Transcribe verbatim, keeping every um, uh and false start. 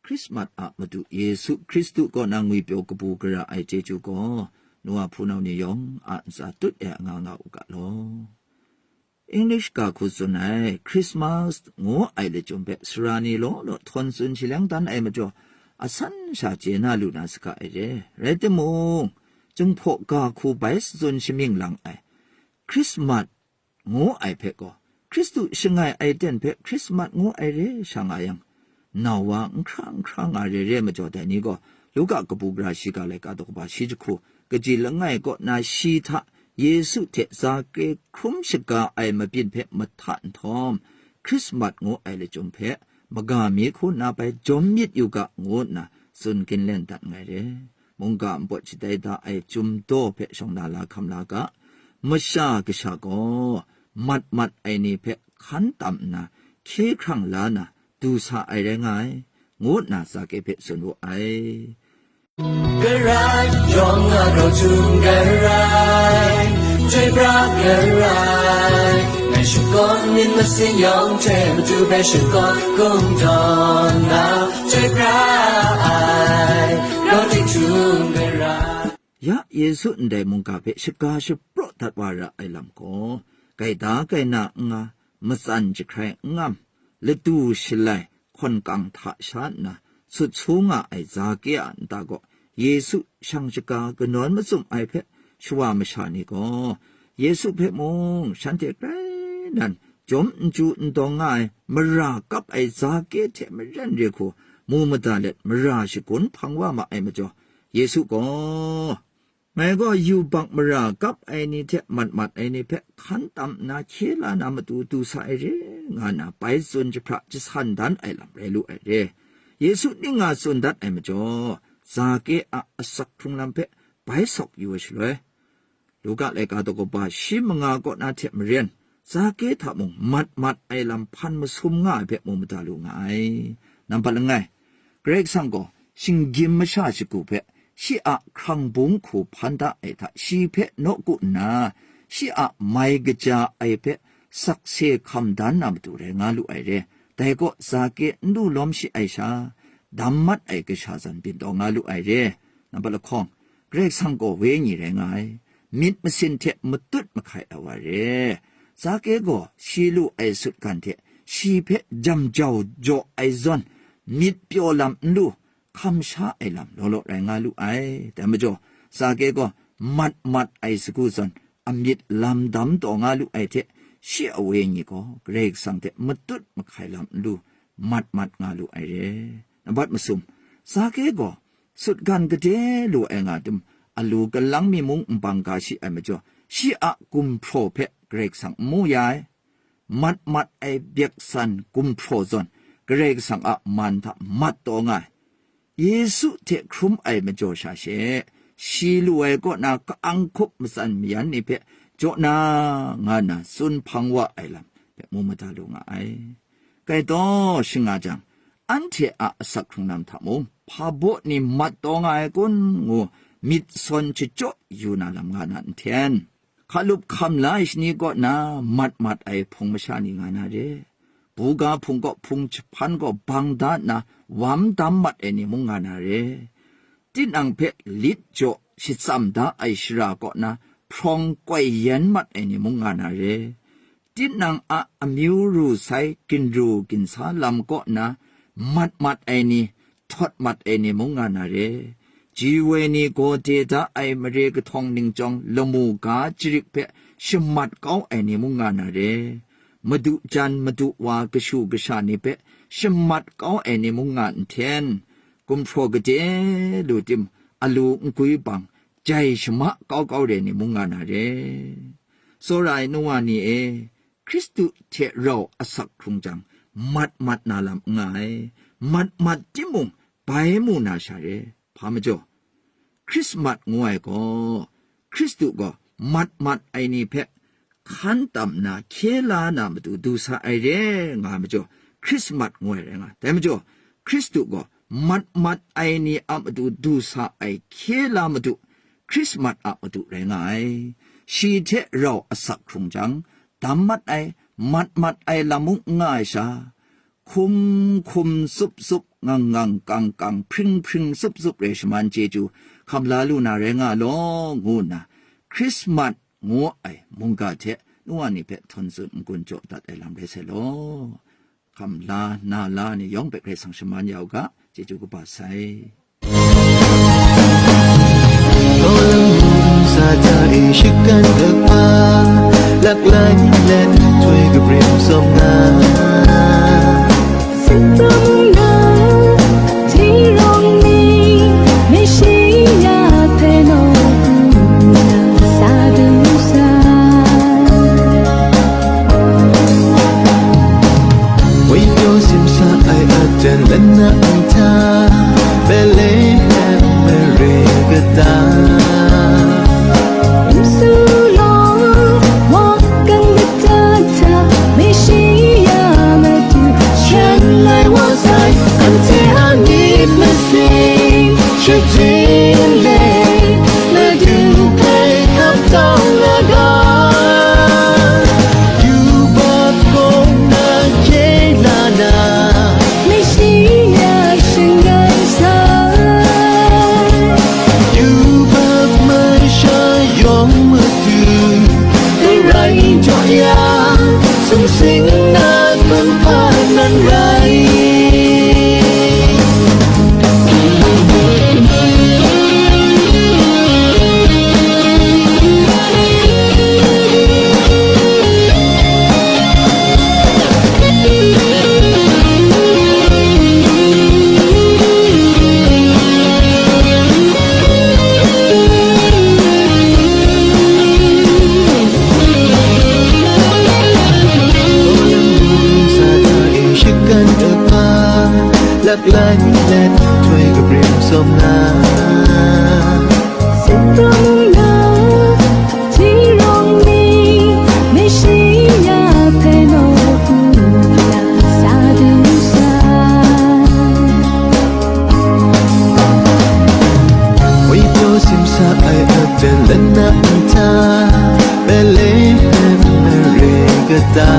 Hkrismat a Madu Yesu Hkristu kaw na ngwipyaw kabu gara ai chyeju gaw, nu a hpunau ni yawng a ntsa tut e nga nga u ga law. English ga hku tsun ai Christmas ngu ai lachyum hpe sara ni law law htawn tsun shaleng dan ai majaw, asan sha chye na lu na saga ai re. Rai timung, Jinghpaw ga hku bai tsun shamying lang ai Christmas ngu ai hpe gaw, Hkristu shangai ai ten hpe Christmas ngu ai re sha nga yang, nau wa n hkra n hkra nga re re majaw, dai ni gaw Luka kabu gara shiga laika daw kaba shi jahku, kaji langai kaw na shi hta Yesu hte Zake hkrum shaga ai mabyin hpe mahta nhtawm, Hkrismat ngu ai lachyum hpe maga mi hku na bai jawm myit yu ga, ngu nna tsun ginlen dat nngai re. Mungga npawt shatai da ai Chyum daw hpe shawng na la hkam la ga, Masha Kasha gaw mat mat ai ni hpe hkan tam nna, hkye hkrang la na, du sa ai rai nga ai, ngu nna Zake hpe tsun wu ai. Karai, yawng a grau htum karai, chyoi pra karai, ngai shakawn myit masin yawng hte matu hpe shakawn kungdawn na, chyoi pra ai, grau ting htum karai. Ya Yesu ndai mungga hpe shaga shapraw dat wa ra ai lam gaw, gaida gaina n nga, matsan jahkrai n ngam, latu shalai hkawn kang hta sha nna sut su nga ai Zake a nta gaw, Yesu shang shaga kanawn matsum ai hpe shawa masha ni gaw, Yesu hpe mung shanhte grai nan jawm n chyu n dawng nga ai mara kap ai Zake hte maren re hku mu mada let mara shagun hpang wa ma ai majaw, Yesu gaw, ngai gaw yubak mara kap ai ni hte mat mat ai ni hpe hkan tam nna hkye la na matu du sa ai re, nga na bai tsun jahpra jasan dan ai lam rai lu ai re. Yesu ning nga tsun dat ai majaw, Zake a asak hkrung lam hpe bai sawk yu ai shaloi, Luka laika daw kaba shi manga kaw na hte maren, Zake hta mung mat mat ai lam hpan masum nga ai hpe mu mada lu nga ai. Nampat langai, Karai Kasang gaw shinggyim masha shagu hpe shi a hkrang bung hku hpan da ai hta, shi hpe nawku nna, shi a mai kaja ai hpe sakse hkam dan na matu rai nga lu ai re. Dai gaw Zake n du lawm shi ai sha, dam mat ai kasha zawn byin taw nga lu ai re. Nampat lahkawng, Karai Kasang gaw wenyi rai nga ai, myit masin hte matut mahkai ai wa re. Zake gaw shi lu ai sutgan hte shi hpe jam jau jaw ai zawn, myit pyaw lam n lu, hkam sha ai lam law law rai nga lu ai. Dai majaw, Zake gaw mat mat ai sagu zawn, amyit lam dam taw nga lu ai hte, shi a wenyi gaw Karai Kasang hte matut mahkai lam n lu, mat mat nga lu ai re. Nampat masum, Zake gaw sutgan gade lu ai nga tim, alu galang mi mung n bang ga shi ai majaw, shi a gumhpraw hpe Karai Kasang n mu ya ai. Mat mat ai byek san gumhpraw zawn, Karai Kasang a man hta mat taw nga ai. Yesu hte hkrum ai majaw sha she, shi lu ai kaw na ka-ang hkup matsan mayan ni hpe jaw na, nga na tsun hpang wa ai lam hpe mu mada lu nga ai. Gaitaw shinga jang, anhte a asak hkrung lam hta mung hpa baw ni mat taw nga ai kun, ngu myit sawn shachyaw yu na lam nga na nhten, hkalup hkam la ai shani kaw na mat mat ai hpung masha ni nga na re. Buga hpung kaw hpung jahpan gaw bang da nna wam dam mat ai ni mung nga na re. Tinang hpe lit jaw shatsam da ai shara kaw na hprawng koi yen mat ai ni mung nga na re. Tinang a amyu ru sai ginru ginsa lam kaw na mat mat ai ni, htawt mat ai ni mung nga na re. Ji woi ni gaw de da ai mare kahtawng ningchyawng lamu ga jarik hpe shamat kau ai ni mung nga na re. Madu jan madu wa kashu kasha ni hpe shamat kau ai ni mung nga nhten, gumhpraw gade lu tim, alu n gwi bang, jai shama kau kau re ni mung nga na re. Tsawra ai nu wa ni e, Hkristu hte rau asak hkrung jang, mat mat na lam n nga ai, mat mat timung, bai mu na sha re. Hpa majaw, Hkrismat ngu ai gaw, Hkristu gaw mat mat ai ni hpe hkan tam nna hkye la na matu du sa ai re nga ai majaw, Hkrismat ngu ai rai nga ai. Dai majaw, Hkristu gaw mat mat ai ni a matu du sa ai hkye la matu, Hkrismat a matu rai nga ai. Shi hte rau asak hkrung jang, dam mat ai, mat mat ai lam mung n nga ai sha, hkum hkum tsup tsup, ngang ngang kang kang, hpring hpring zup zup re shaman chyeju hkam la lu na rai nga law, ngu nna, Hkrismat ngu ai mungga hte nu wa ni hpe htawn tsun n-gun jaw dat ai lam rai sai law. Hkam la, na la ni yawng hpe Karai Kasang shaman ya u ga, chyeju kaba sai. Sa ta e shakan kapa, laklai let htoi kabrim sawm na. Sintong na, tirong ni, Messia hpe nawku na sa du sa. Woi pyaw simsa ai aten lana nta, Bethlehem mare kata. Nsu law, wa kan kata hta, Messia Madu, shan lai wa sai, anhte a myit masin, shagrin le, Madu hpe hkap tau na ga. Yubak gaw na hkye la na, Messia shangai sai. Yubak masha yawng matu, Karai jaw ya, sung sing na kumhpa nan rai. Sa ta e shakan kapa, laklai let htoi kabrim sawm na. Sintong na, tirong ni, Messia hpe nawku na sa du sa. Woi pyaw simsa ai aten lana nta, Bethlehem mare kata.